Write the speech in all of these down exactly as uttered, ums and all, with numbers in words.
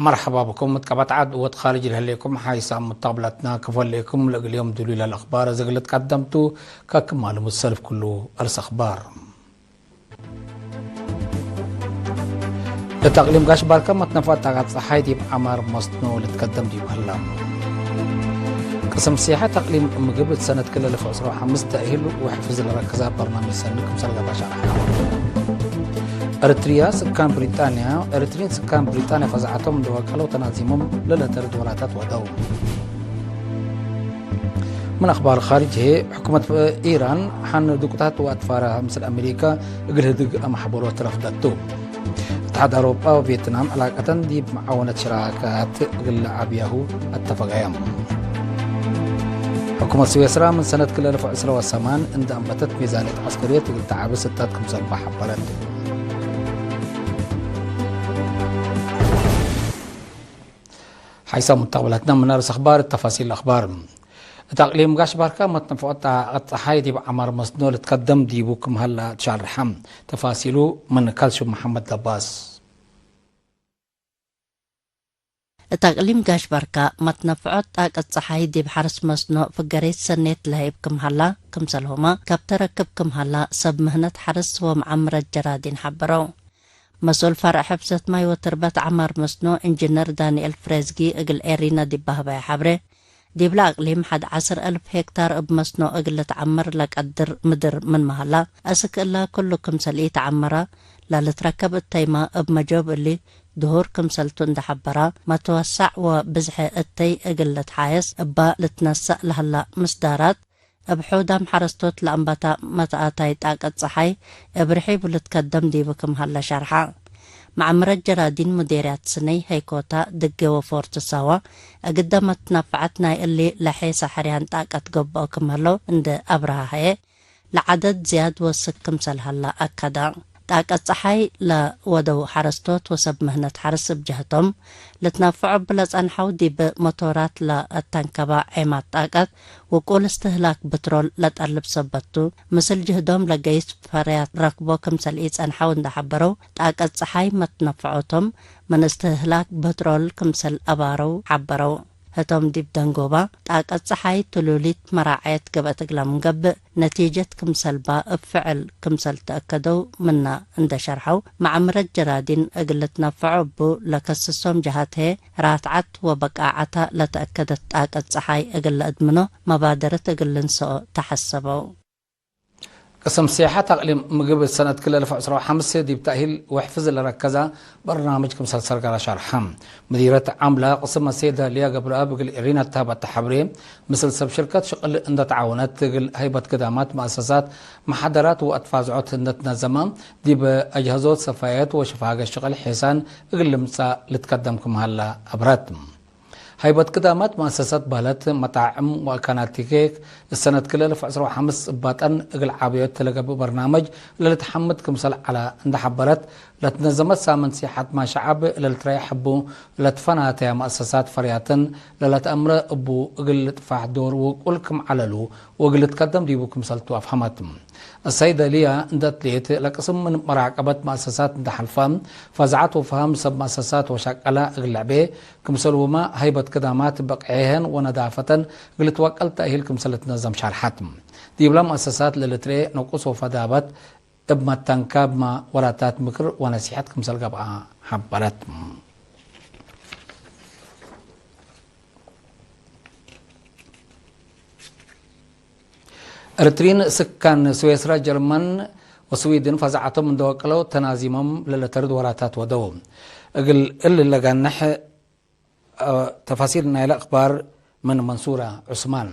መርሐባ ብኩም። እት ቀበት ዐድ ወእት ካርጅ ለህሌኩም ሓይሳም ሙተቅብላትና፣ ክፈሌኩም ለእግል ዮም ድሉይ ለልአኽባር እግል ልትቀደም ቱ። ከክማሉ ምሰልፍ ክሉ አርስ አኽባር። እት አቅሊም ጋሽ ባርካ መትነፍዖት ጣቀት ጸሓይ ዲብ ዐማር መስኖ ልትቀደም ዲቡ ህለ። ቅስም ሲሐት አቅሊም ምግብ እት ሰነት ክልል ዕስራ ወሐምስ ተእሂል ወሕፍዝ ለረክዛ በርናምጅ ሰኒ ክምሰል ገብአ ሸርሐ። ኤረትርያ ስካን ብሪጣንያ፣ ኤረትርይን ስካን ብሪጣንያ ፈዝዐቶም እንደ ወቀለው ተናዚሞም ለለተርድ ወላታት ወደው። ምን አኽባር ኻርጅ ህዬ፣ ሕኩመት ኢራን ሐን ዱቁታት ወአትፋራ ምስል አሜሪካ እግል ህድግ አመሕበሮት ረፍደቱ። እትሓድ አውሮጳ ወቬትናም ዕላቀተን ዲብ መዓወነት ሽራካት እግል ለዐብያሁ አተፈቀየ። ሕኩመት ስዌስራ ምን ሰነት ክልኤ አልፍ ወዕስራ ወሰማን እንደ አንበተት ሚዛንየት ዐስከርየት እግል ተዓቢ ስታት ክምሰልባ ሐበረት። ሓይሳም ሙተቅበላትና ምን አርስ አኽባር፣ ተፋሲል አኽባር። እት አቅሊም ጋሽ ባርካ መትነፍዖት ጣቀት ጸሓይ ዲብ ዐማር መስኖ ልትከደም ዲቡ ክም ሀላ ትሻርሐ። ተፋሲሉ ምን ካልሹም መሐመድ ለባስ። እት አቅሊም ጋሽ ባርካ መትነፍዖት ጣቀት ጸሓይ ዲብ ሐርስ መስኖ ፍገሬት ሰኔት ለሀይብ ክም ሀላ፣ ክምሰልሁመ ከብተ ረክብ ክም ሀላ ሰብ ምህነት ሐርስ ወመዓምረት ጀራዲን ሐበረው። መስኡል ፈርዕ ሕፍዘት ማይ ወትርበት ዐማር መስኖ ኢንጅነር ዳንኤል ፍሬዝጊ እግል ኤሪና ዲብ በህበየ ሐብሬ፣ ዲብለ አቅሊም ሐድ ዐስር አልፍ ሄክታር እብ መስኖ እግል ልትዐምር ለቀድር ምድር ምንመ ሀላ፣ አስክ እላ ክሉ ክምሰል ኢተዐመረ ለልትረከብ እተይመ፣ እብ መጆብ እሊ ድሁር ክምሰልቱ እንደ ሐበራ፣ መትወሳዕ ወብዝሐ እተይ እግል ልትሓየስ እባ ልትነሰእ ለሀላ ምስዳራት፣ እብ ሑዳም ሐረስቶት ለአንበታ መትአታይ ጣቀት ጸሓይ እብ ርሒቡ ልትከደም ዲቡ ክም ሀለ ሸርሐ። መዐምረት ጀራዲን ሙዴርያት ስነይ ሀይኮታ ድጌ ወፎርት ሳዋ እግደ መትነፈዐት ናይ እሊ ለሔሰ ሕርያን ጣቀት ገብኦ ክም ሀለው እንደ አብረሃ ሀዬ፣ ለዐደድ ዝያድ ወስክ ክምሰል ሀላ አከደ። ጣቀት ጸሓይ ለወደው ሐረስቶት ወሰብ ምህነት ሐርስ እብ ጀህቶም፣ ልትነፈዖ እብ ለጸንሐው ዲብ መቶራት ለአተንከበ ዔማት ጣቀት ውቁል እስትህላክ ብትሮል ለጠልብ ሰበት ቱ፣ ምስል ጅህዶም ለገይስ ፈርያት ረክቦ ክምሰል ኢጸንሐው እንደ ሐበረው፣ ጣቀት ጸሓይ መትነፈዖቶም ምን እስትህላክ ብትሮል ክምሰል አባረው ሐበረው። ህቶም ዲብ ደንጎባ ጣቀት ጸሓይ ትሉሊት መራዐየት ገብአት እግለ ምንገብእ፣ ነቲጀት ክምሰልባ እብ ፍዕል ክምሰል ተአከደው ምነ እንደ ሸርሐው፣ መዐምረት ጀራዲን እግል ልትነፈዖ እቡ ለከስሶም ጀሃት ህዬ፣ ራትዐት ወበቃዐታ ለተአከደት ጣቀት ጸሓይ እግል ለአድምኖ መባደረት እግል ልንሰኦ ተሐሰበው። ቅስም ሲሐት አቅሊም ምግብ ሰነት ክልኤ አልፍ ወዕስራ ወሐምስ ዲብ ተእሂል ወሕፍዝ ለረከዘ በርናምጅ ክምሰል ሰርገረ ሸርሐ። ምዲረት ዓምለ ቅስም አሰይደ ሊያ ገብረአብ እግል ኤሪና ተሀበተ ሐብሬ፣ ምስል ሰብ ሽርከት ሽቅል እንደ ተዓወነት እግል ሀይበት ግዳማት፣ መአሰሳት፣ መሓደራት ወአትፋዝዖት እንደ ትነዘመ፣ ዲብ አጅሀዞት ሰፋየት ወሸፋገ ሽቅል ሔሳን እግል ልምጸእ ልትከደም ክም ሀለ አብረት። ሀይበት ግዳማት፣ መአሰሳት በህለት፣ መጣዕም ወአካናት ኬክ፣ እሰነት ክልኤ አልፍ ወዕስራ ወሐምስ ጽባጠን እግል ዓብዮት ለገብእ በርናመጅ ለልትሐምድ ክምሰል ዐለ እንደ ሐበረት፣ ለትነዘመት ሳምን ሲሐት ማሸዐብ ለልትረየሕ እቡ ለትፈናተያ መአሰሳት ፈርያትን ለለትአምረ እቡ እግል ልጥፋሕ ዶር ውቁል ክም ዐለሉ ወእግል ልትከደም ዲቡ ክምሰልቱ አፍሀመት። አሰይደ ሊያ እንደ እትሌት፣ ለቅስም ምን መራቀበት መአሰሳት እንደ ሐልፈ፣ ፈዝዐት ወፈሀም ሰብ መአሰሳት ወሸቀለ እግል ለዕቤ፣ ክምሰልሁመ ሀይበት ግዳማት ብቅዔህን ወነዳፈተን እግል ልትወቀል ተእሂል ክምሰል ልትነዘም ሸርሐት። ዲብለ መአሰሳት ለልትርኤ ነቁስ ወፈዳበት እብ መተንካብመ ወላታት ምክር ወነሲሐት ክምሰል ገብአ ሐበረት። ኤረትርይን ስካን ስዌስራ፣ ጀርመን ወስዊድን ፈዛዐቶም እንደ ወቀለው ተናዚሞም ለለተርድ ወላታት ወደው። እግል እሊ ለጋንሕ ተፋሲል ናይለ አክባር ምን መንሱረ ዑስማን።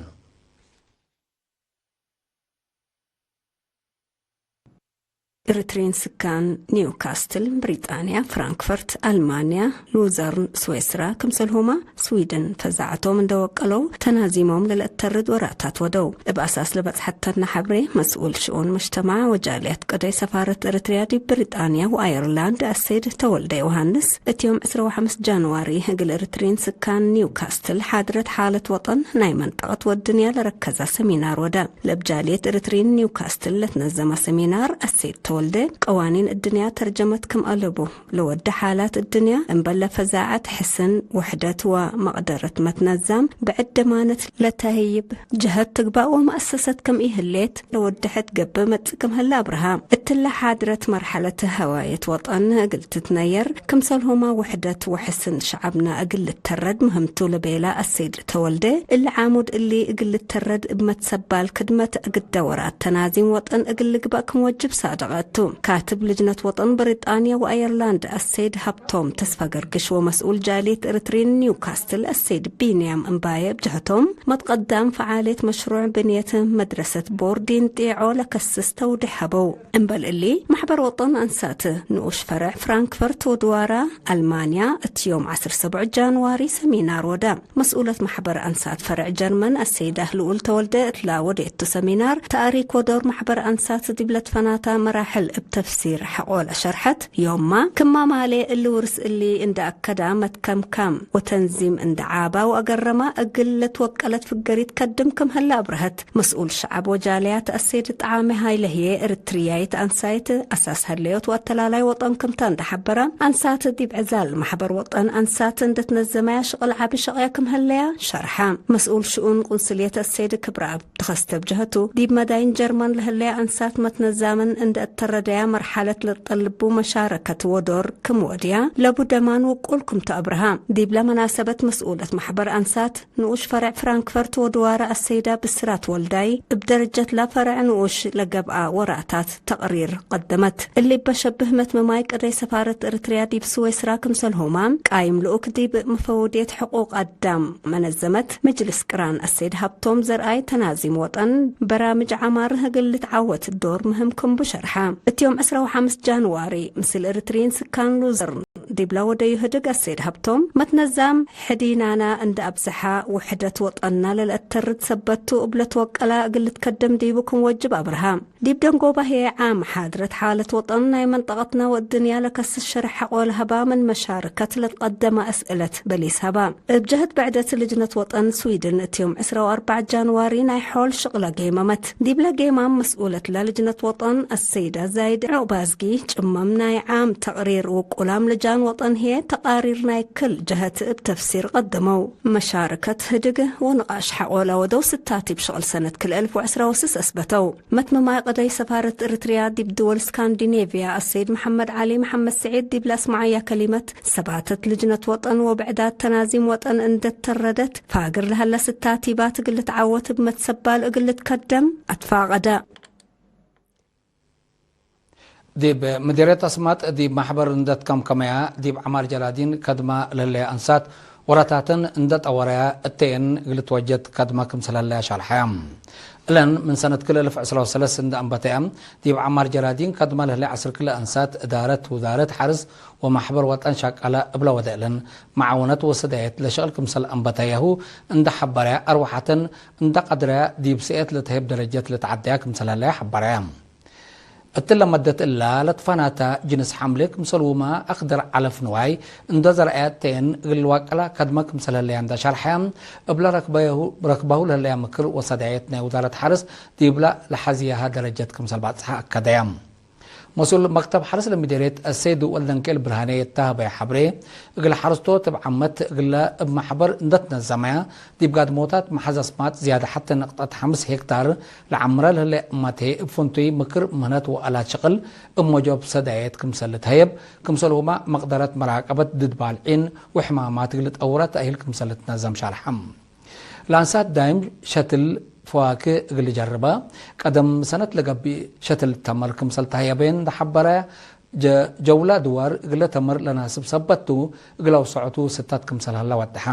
ኤረትርይን ስካን ኒውካስትል፣ ብሪጣንያ፣ ፍራንክፈርት፣ አልማንያ፣ ሉዘርን፣ ስዌስራ፣ ክምሰልሁመ ስዊድን ፈዛዐቶም እንደ ወቀለው ተናዚሞም ለለአተርድ ወራታት ወደው። እብ አሳስ ለበጽሐተነ ሐብሬ፣ መስኡል ሽኡን ሙጅተማዕ ወጃልያት ቅደይ ሰፋረት ኤረትርያ ዲብ ብሪጣንያ ወአየርላንድ አሰይድ ተወልደ ዮሃንስ፣ እት ዮም ዕስራ ወሐምስ ጃንዋሪ እግል ኤረትርይን ስካን ኒውካስትል ሓድረት ሓለት ወጠን ናይ መንጠቀት ወድንያ ለረከዘ ሰሚናር ወደ። ለእብ ጃልየት ኤረትርይን ኒውካስትል ለትነዘመ ሰሚናር አሰይድ ወልደ፣ ቀዋኒን እድንያ ተርጀመት ክም አለቡ፣ ለወደ ሓላት እድንያ እምበለ ፈዛዐት ሕስን፣ ውሕደት ወመቅደረት መትነዛም ብዕድ ደማነት ለተህይብ ጀሀት ትግባእ ወመአሰሰት ክም ኢህሌት ለወደሐት ገብእ መጽእ ክም ህለ አብርሃ። እትለ ሓድረት መርሐለት ሀዋየት ወጠን እግል ትትነየር፣ ክምሰልሁመ ውሕደት ወሕስን ሸዐብነ እግል ልተረድ ምህምቱ ለቤላ አሰይድ ተወልደ፣ እሊ ዓሙድ እሊ እግል ልተረድ እብ መትሰባል ክድመት እግደ ወራት ተናዚም ወጠን እግል ልግበእ ክም ወጅብ ሳድቀ ቱ። ካትብ ልጅነት ወጠን ብሪጣንያ ወአየርላንድ አሰይድ ሀብቶም ተስፋገርግሽ ወመስኡል ጃልየት ኤረትርይን ኒውካስትል አሰይድ ቢንያም እምባየ እብ ጀህቶም፣ መትቀዳም ፈዓልየት መሽሩዕ ብንየት መድረሰት ቦርዲን ጢዖ ለከስስ ተውዴሕ ሀበው። እምበል እሊ፣ መሕበር ወጠን አንሳት ንኡሽ ፈረዕ ፍራንክፈርት ወድዋራ አልማንያ እት ዮም ዐስር ሰብዑ ጃንዋሪ ሰሚናር ወደ። መስኡለት መሕበር አንሳት ፈረዕ ጀርመን አሰይዳህ ልኡል ተወልደ እትላ ወዴቱ ሰሚናር፣ ተአሪክ ወዶር መሕበር አንሳት ዲብ ለትፈናታ መራሕል እብ ተፍሲር ሐቆ ለሸርሐት፣ ዮምማ ክማ ማሌ እሊ ውርስ እሊ እንደ አከዳ መትከምካም ወተንዚም እንደ ዓባ ወአገረማ እግል ለትወቀለት ፍገሪት ከድም ክም ህለ አብረሀት። መስኡል ሸዐብ ወጃልያት አሰይድ ጠዓሜ ሀይለ ህዬ፣ ኤረትርያይት አንሳይት አሳስ ሀለዮት ወአተላላይ ወጠን ክምተ እንደ ሐበረ፣ አንሳት ዲብ ዕዛል መሕበር ወጠን አንሳት እንደ ትነዘመያ ሽቅል ዐቢ ሸቅየ ክም ህለያ ሸርሐ። መስኡል ሽኡን ቁንስልየት አሰይድ ክብረአብ ተኸስተ እብ ጀህቱ፣ ዲብ መዳይን ጀርመን ለህለያ አንሳት መትነዛምን እንደ እተረደያ መርሐለት ለትጠልቡ መሻረከት ወዶር ክም ወድያ ለቡ ደማን ውቁል ክምቱ አብረሃ። ዲብለ መናሰበት መስኡለት መሕበር አንሳት ንኡሽ ፈረዕ ፍራንክፈርት ወድዋረ አሰይዳ ብስራት ወልዳይ፣ እብ ደረጀትላ ፈረዕ ንኡሽ ለገብአ ወራታት ተቅሪር ቀደመት። እሊ እበ ሸብህ መትመማይ ቀደይ ሰፋረት ኤረትርያ ዲብ ስዌስራ ክምሰልሁመ፣ ቃይም ልኡክ ዲብ መፈውድየት ሕቁቅ አዳም መነዘመት መጅልስ ቅራን አሰይድ ሀብቶም ዘርአይ፣ ተናዚም ወጠን በራምጅ ዐማር እግል ልትዓወት ዶር ምህም ክምቡ ሸርሐ። እት ዮም ዕስራ ወሐምስ ጃንዋሪ፣ ምስል ኤረትርይን ስካን ሉዘርን ዲብላ ወደዩ ህድግ አሰይድ ሀብቶም፣ መትነዛም ሕዲናና እንደ አብዘሓ፣ ውሕደት ወጠንና ለለአተርድ ሰበት ቱ እብ ለትወቀላ እግል ልትከደም ዲቡ ክም ወጅብ አብርሃ። ዲብ ደንጎባ ህዬ ዓም ሓድረት ሓለት ወጠን ናይ መንጠቀትና ወእድንያ ለከስስ ሸርሕ ሐቆ ለሀባ ምን መሻርከት ለትቀደመ አስእለት በሊስ ሀባ። እብ ጀህት ብዕደት ልጅነት ወጠን ስዊድን እት ዮም ዕስራ ወአርበዕ ጃንዋሪ ናይ ሖል ሽቅለ ጌመመት። ዲብለ ጌማም መስኡለት ለልጅነት ወጠን አሰይዳ ዛይድ ዑቅባዝጊ፣ ጭመም ናይ ዓም ተቅሪር ውቁላም ልጃን ወጠን ህዬ ተቃሪር ናይ ክል ጀሀት እብ ተፍሲር ቀደመው። መሻርከት ህድግ ወንቃሽ ሐቆ ለወደው ስታቲብ ሽቅል ሰነት ክልኤ እልፍ ወዕስራ ወስስ አስበተው። መትመማይ ቀደይ ሰፋረት ኤረትርያ ዲብ ድወል ስካንዲኔቭያ አሰይድ መሐመድ ዐሊ መሐመድ ስዒድ ዲብለ አስመዐያ ከሊመት፣ ሰባተት ልጅነት ወጠን ወብዕዳት ተናዚም ወጠን እንደ ተረደት፣ ፋግር ለሀለ ስታቲባት እግል ልትዓወት እብ መትሰባል እግል ልትከደም አትፋቀደ። ዲብ ምዲርየት አስማጥ ዲብ ማሕበር እንደ ትከምከመያ፣ ዲብ ዐማር ጀላዲን ከድማ ለህለያ አንሳት ወራታተን እንደ ጠወረያ እተየን እግል ትወጀድ ከድመ ክምሰል ሀለያ ሻልሐያ። እለን ምን ሰነት ክልኤ እልፍ ዕስራ ወሰለስ እንደ አንበተያ፣ ዲብ ዐማር ጀላዲን ከድመ ለህለያ ዐስር ክለ አንሳት እዳረት ውዛረት ሐርስ ወማሕበር ወጠን ሻቃለ እብለ ወደእለን መዓውነት ወሰዳየት ለሸቅል ክምሰል አንበተያሁ እንደ ሐበረያ፣ አርወሐተን እንደ ቀድረያ ዲብ ሰኤት ለተህብ ደረጀት ለተዐደያ ክምሰል ሀለያ ሐበረያ። እትለ መደት እላ ለትፈናተ ጅንስ ሐምሌ ክምሰልሁመ አክደር ዐለፍ ንዋይ እንደ ዘርአየ እተየን እግል ልዋቀላ ከድመ ክምሰል ህለያ እንደ ሸርሐ፣ እብለ ረክበሁ ለህለያ ምክር ወሰዳየት ናይ ውዛረት ሐርስ ዲብላ ለሐዝያሃ ደረጀት ክምሰል ባጽሐ አከደየ። መስኡል መክተብ ሐርስ ለምዴርየት አሰይድ ወልደንኬል ብርሃኔ የተሀበየ ሐብሬ፣ እግል ሐርስቶት እብ ዓመት እግለ እብ መሕበር እንደ ትነዘመያ፣ ዲብ ጋድሞታት መሐዝ አስማጥ ዝያድ ሐቴ ንቅጠት ሐምስ ሄክታር ለዐምረ ለህለ እማት ህዬ፣ እብ ፍንቱይ ምክር፣ ምህነት ወአላት ሽቅል እብ መጆብ ሰዳየት ክምሰል ልትሀየብ፣ ክምሰልሁመ መቅደረት መራቀበት ድድ ባልዒን ወሕማማት እግል ጠውረ ተእሂል ክምሰል ልትነዘም ሻልሐ። ለአንሳት ዳይም ሸትል ፈዋክህ እግል ጀርበ፣ ቀደም ሰነት ለገብእ ሸትል ተምር ክምሰል ተሀየበ እንደ ሐበረ፣ ጀ-፣ ጀውላ ድዋር እግለ ተምር ለናስብ ሰበት ቱ፣ እግል አውሰዖቱ ስታት ክምሰል ሀለ ወደሐ።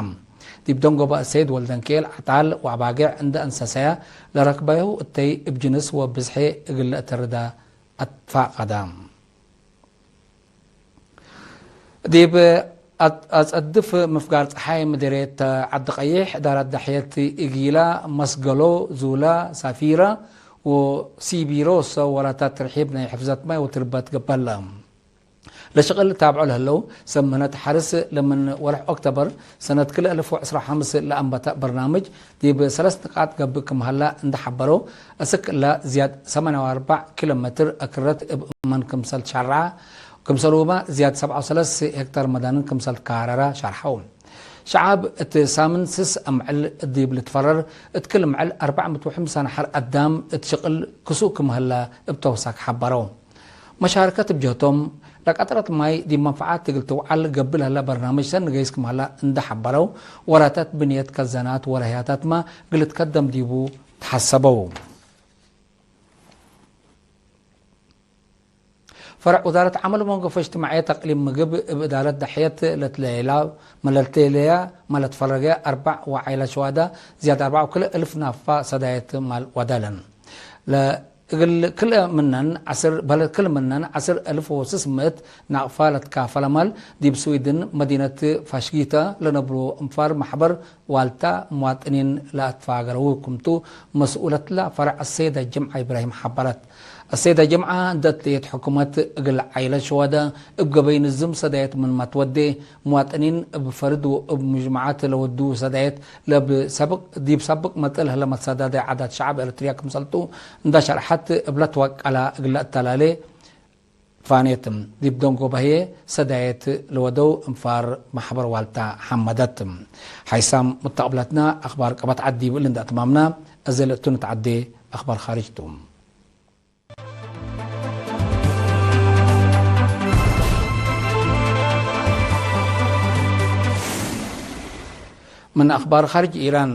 ዲብ ደንጎበ ሰይድ ወልደንኬል ዐጣል ወአባጌዕ እንደ አንሰሰያ ለረክበዩ እተይ እብ ጅንስ ወብዝሐ እግል ለአተርዳ አትፋቀደ። ዲብ አት-፣ አጸድፍ ምፍጋር ጸሓይ ምዲርየት ዐዲ ቀይሕ፣ እዳረት ዳሕየት ኢጊላ፣ መስገሎ፣ ዙላ፣ ሳፊራ ወሲቢሮሰ ወራታት ትርሒብ ናይ ሕፍዘት ማይ ወትርበት ገብአለ። ለሽቅል ታብዖ ለህለው ሰብ ምህነት ሐርስ፣ ለምን ወርሕ ኦክቶበር ሰነት ክልኤ እልፍ ወዕስራ ወሐምስ ለአንበተ በርናምጅ ዲብ ሰለስ ንቃጥ ገብእ ክም ሀላ እንደ ሐበረው፣ እስክ እላ ዝያድ ሰማንያ ወአርበዕ ኪሎ ሜትር አክረት እብ እመን ክምሰል ትሻርዐ፣ ክምሰልሁመ ዝያድ ሰብዓ ወሰለስ ሄክታር መዳንን ክምሰል ትካረረ ሸርሐው። ሸዓብ እት ሳምን ስስ አምዕል ዲብ ልትፈረር፣ እት ክል ምዕል አርበዕ ምእት ወሐምሳ ነሐር አዳም እት ሽቅል ክሱእ ክም ሀላ እብ ተውሳክ ሐበረው። መሻርከት እብ ጀህቶም፣ ለቀጥረት ማይ ዲብ መንፈዓት እግል ትውዓል ገብእ ለህለ በርናምጅ ሰኒ ገይስ ክም ሀላ እንደ ሐበረው፣ ወራታት ብንየት ከዘናት ወረህያታትመ እግል ልትከደም ዲቡ ተሐሰበው። ፈርዕ ውዛረት ዐመል ወመንገፎ እጅትማዕየት አቅሊም ምግብ እብ እዳረት ደሕየት ለትለሌላ፣ መለልቴለያ፣ መለትፈረገ አርበዕ ወዓይለ ሸዋዳ ዝያድ አርበዕ ወክልኤ እልፍ ናፋ ሰዳየት ማል ወዳለን። ለእግል ክልኤ ምነን ዐስር፣ በለ ክል ምነን ዐስር እልፍ ወስስ ምእት ናቅፋ ለትካፈለ ማል፣ ዲብ ስዊድን መዲነት ፋሽጊተ ለነብሮ እንፋር መሕበር ዋልታ ሙዋጥኒን ለአትፋገረው ክምቱ፣ መስኡለትለ ፈርዕ አሰይደ ጅምዓ ኢብራሂም ሐበረት። አሰይደ ጅምዓ እንዴ ትሌት ሕኩመት እግል ዓይለት ሸዋደ እብ ገበይ ንዝም ሰዳየት ምንመ ትወዴ፣ ሙዋጥኒን እብ ፈርድ ወእብ ሙጅመዓት ለወዱ ሰዳየት ለብ ሰብቅ፣ ዲብ ሰብቅ መጽእ ለህለ መትሰዳዳይ ዓዳት ሸዐብ ኤረትርያ ክምሰልቱ እንዴ ሸርሐት፣ እብለ ትወቀላ እግለ እተላሌ፣ ፋኔት፣ ዲብ ደንጎበ ህዬ ሰዳየት ለወደው እንፋር መሕበር ዋልታ ሐመደት። ሓይሳም ሙተቅብለትና አኽባር ቀበት ዐድ ዲብ እሊ እንደ አትማምና፣ እዘ ለእቱ ንትዐዴ አኽባር ኻርጅ ቱ። ምን አኽባር ኻርጅ ኢራን፣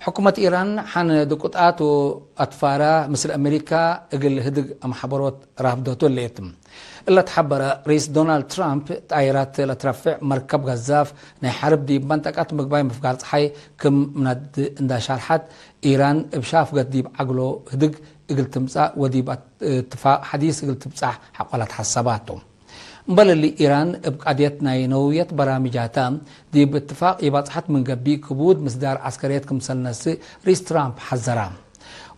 ሕኩመት ኢራን ሐን ድቁጣት ወአትፋራ ምስል አሜሪካ እግል ህድግ አምሐበሮት ራፍዶቱ ህሌት። እለ ተሐበረ፣ ርኢስ ዶናልድ ትራምፕ ጣይራት ለትረፍዕ መርከብ ገዛፍ ናይ ሐርብ ዲብ መንጠቀት ምግባይ ምፍጋር ጸሓይ ክም ምነድ እንዳ ሻርሐት፣ ኢራን እብ ሻፍገት ዲብ ዐግሎ ህድግ እግል ትምጻእ ወዲብ እትፋቅ ሐዲስ እግል ትብጻሕ ሐቆ ለትሐሰባቱ። እምበል እሊ፣ ኢራን እብ ቃድየት ናይ ነውየት በራምጃታ ዲብ እትፋቅ ኢባጽሐት ምን ገብእ፣ ክቡድ ምስዳር ዐስከርየት ክምሰል ነስእ ርኢስ ትራምፕ ሐዘራ።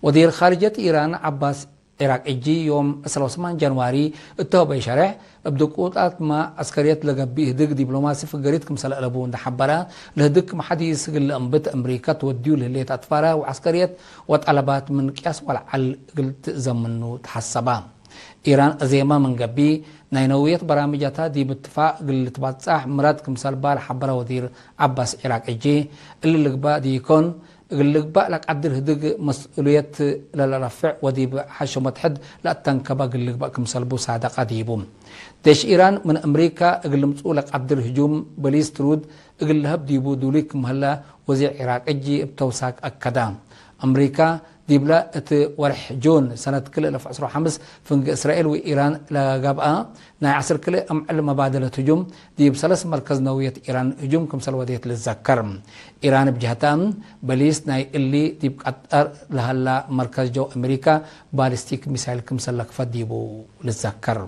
ወዚር ኻርጅየት ኢራን ዐባስ ዒራቅጂ፣ ዮም ዕስራ ወሰማን ጃንዋሪ እተሆበይ ሸሬሕ፣ እብ ድቁጣትመ ዐስከርየት ለገብእ ህድግ ዲፕሎማሲ ፍገሪት ክምሰል አለቡ እንደ ሐበረ፣ ለህድግ ክም ሐዲስ እግል ለአንብት አምሪካ ትወድዩ ለህሌት አትፋራ ወዐስከርየት ወጠለባት ምን ቅያስ ወለዐል እግል ትእዘም ምኑ ተሐሰባ። ኢራን አዜመ ምን ገብእ፣ ናይ ነውየት በራምጃታ ዲብ እትፋቅ እግል ልትባጻሕ ምራድ ክምሰልባ ለሐበረ ወዚር ዐባስ ዒራቅጂ፣ እሊ ልግባእ ዲኮን፣ እግል ልግባእ ለቀድር ህድግ መስኡልየት ለለረፍዕ ወዲብ ሐሾ መትሐድ ለአተንከበ እግል ልግባእ ክምሰልቡ ሳደቀ ዲቡ። ዴሽ ኢራን ምን አምሪካ እግል ልምጽኡ ለቀድር ህጁም በሊስት ሩድ እግል ለሀብ ዲቡ ዱሉይ ክም ሀለ ወዚር ዒራቅጂ እብ ተውሳክ አከደ። አምሪካ ዲብለ እት ወርሕ ጁን ሰነት ክልኤ እልፍ ዕስራ ወሐምስ ፍንጌ እስራኤል ወኢራን ለገብአ ናይ ዐስር ክልኤ አምዕል መባደለት ህጁም ዲብ ሰለስ መርከዝ ነውየት ኢራን ህጁም ክምሰል ወዴት ልዘከር። ኢራን እብ ጀህታ፣ በሊስ ናይ እሊ ዲብ ቀጠር ለሀላ መርከዝ ጀው አሜሪካ ባሊስቲክ ሚሳይል ክምሰል ለክፈት ዲቡ ልዘከር።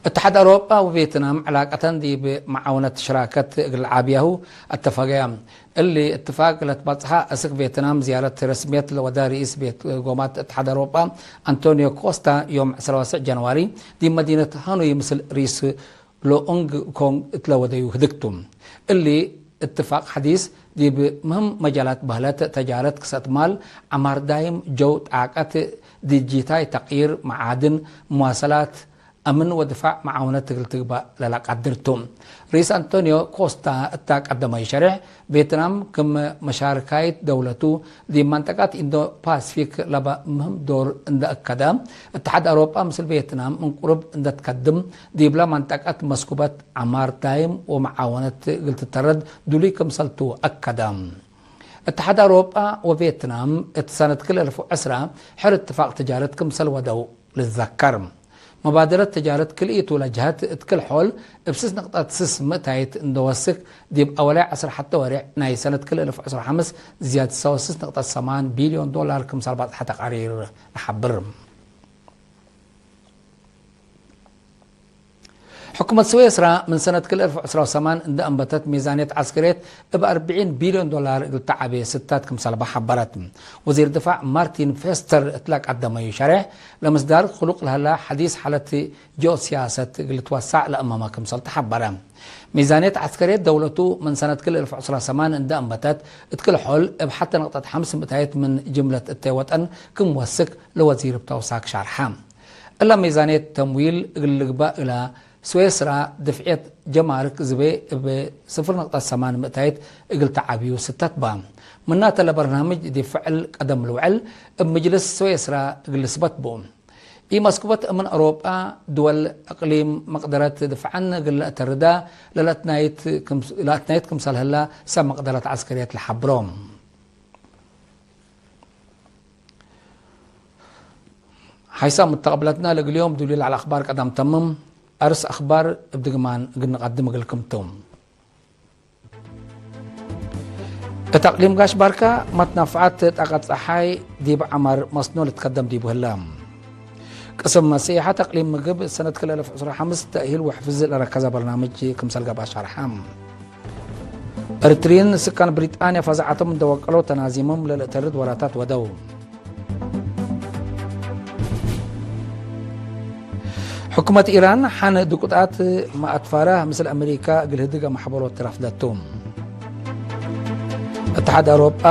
እትሓድ አውሮጳ ወቬትናም ዕላቀተን ዲብ መዓውነት ሽራከት እግል ዓብያሁ አተፈገያ። እሊ እትፋቅ ለትበጽሐ አስክ ቬትናም ዝያረት ረስምየት ለወደ ርኢስ ቤት ጎማት እትሓድ አውሮጳ አንቶኒዮ ኮስታ ዮም ዕስራ ወሰዕ ጃንዋሪ ዲብ መዲነት ሃኖይ ምስል ርኢስ ሎኦንግ ኮንግ እትለ ወደዩ ህድግ ቱ። እሊ እትፋቅ ሐዲስ ዲብ ምህም መጃላት በህለት፣ ተጃረት ክሰእት ማል፣ ዐማር ዳይም፣ ጀው፣ ጣቀት፣ ዲጂታይ፣ ተቅይር፣ መዓድን፣ መዋሰላት፣ አምን ወድፋዕ መዓውነት እግል ትግባእ ለለቀድር ቱ። ርኢስ አንቶኒዮ ኮስታ እታ ቀደመዩ ሸሬሕ፣ ቬትናም ክም መሻርካይት ደውለቱ ዲብ መንጠቀት ኢንዶ ፓስፊክ ለበ ምህም ዶር እንደ አከደ፣ እትሓድ አውሮጳ ምስል ቬትናም ምን ቅሩብ እንደ ትከድም፣ ዲብለ መንጠቀት መስኩበት ዐማር ዳይም ወመዓወነት እግል ትተረድ ዱሉይ ክምሰልቱ አከደ። እትሓድ አውሮጳ ወቬትናም እት ሰነት ክልኤ እልፍ ወዕስራ ሕር እትፋቅ ትጃረት ክምሰል ወደው ልትዘከር። መባደረት ትጃረት ክልኢቱ ለጀሀት እት ክል ሖል እብ ስስ ንቅጠት ስስ ምእታይት እንደ ወስክ፣ ዲብ አወላይ ዐስር ሐቴ ወሬዕ ናይ ሰነት ክልኤ እልፍ ወዕስራ ወሐምስ ዝያድ ሰው ስስ ንቅጠት ሰማን ቢልዮን ዶላር ክምሰል ባጽሐ ተቃሪር ለሐብር። ሕኩመት ስዌስራ ምን ሰነት ክልኤ እልፍ ዕስራ ወሰማን እንደ አንበተት ሚዛንየት ዐስከርየት እብ አርብዒን ቢልዮን ዶላር እግል ተዓቤ ስታት ክምሰልባ ሐበረት። ወዚር ድፋዕ ማርቲን ፌስተር እትለ ቀደመዩ ሸሬሕ፣ ለምስዳር ክሉቅ ለህላ ሐዲስ ሓለት ጂኦሲያሰት እግል ልትወሳዕ ለአመመ ክምሰል ተሐበረ። ሚዛንየት ዐስከርየት ደውለቱ ምን ሰነት ክልኤ እልፍ ዕስራ ሰማን እንደ አንበተት፣ እት ክል ሖል እብ ሐቴ ነቅጠት ሐምስ ምእታይት ምን ጅምለት እተ ወጠን ክም ወስክ ለወዚር እብ ተውሳክ ሻርሐ። እለ ሚዛንየት ተምዊል እግል ልግበእ እለ፣ ስዌስራ ድፍዕየት ጀማርክ ዝቤ እብ ስፍር ነቅጠት ሰማን ምእታይት እግል ተዓብዩ ስተት በ። ምናተ ለበርናምጅ ዲብ ፍዕል ቀደም ልውዕል እብ ምጅልስ ስዌስራ እግል ልስበት ቡ። ኢመስኩበት እምን አውሮጳ ድወል እቅሊም መቅደረት ድፍዐን እግል ለአተርዳ ለለአትናይት ክም-፣ ለአትናይት ክምሰል ህላ ሰብ መቅደረት ዐስከርየት ለሐብሮ። ሐይሳም ሙተቀብለትና ለእግል ዮም ዱሊ ለዐለ አክባር ቀዳም ተምም። አርስ አክባር እብ ድግማን እግል ንቀድም እግልክም ቱ። እት አቅሊም ጋሽ ባርካ መትናፍዐት ጣቀት ጸሓይ ዲብ ዐመር መስኖ ልትከደም ዲቡ ህለ። ቅስም ሰያሐት አቅሊም ምግብ ሰነት ክልኤ እልፍ ዕስራ ወሐምስ ተእሂል ወሕፍዝ ለረከዘ በርናምጅ ክምሰል ገብአ ሸርሐ። እርትርይን ስካን ብሪጣንያ ፈዛዐቶም እንደ ወቀለው ተናዚሞም ለልእተርድ ወራታት ወደው። ሕኩመት ኢራን ሐን ድቁጣት መአትፋራህ ምስል አሜሪካ እግል ህድግ አመሐበሮት ረፍደቱ። እትሓድ አውሮጳ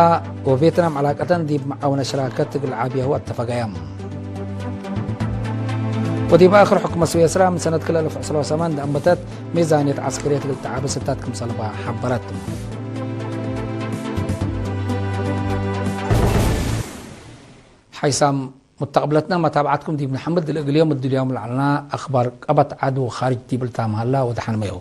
ወቬትናም ዐላቀተን ዲብ መዓውነ ሽራከት እግል ዓብያሁ አተፈገያም። ወዲብ አክር ሕኩመት ስዌስራ ምን ሰነት ክልኤ እልፍ ዕስራ ወሰማን እንደ አንበተት ሚዛንየት ዐስከርየት እግል ተዓቢ ስታት ክምሰልባ ሐበረት። ሐይሳም ሙተቅብለትና መታብዓትኩም ዲብ ነሐምድ ለእግል ዮም እድልዮም ለዐልና አክባር ቀበት ዐድ ወካርጅ ዲብ ልታምሃላ ወደሐንመዩ።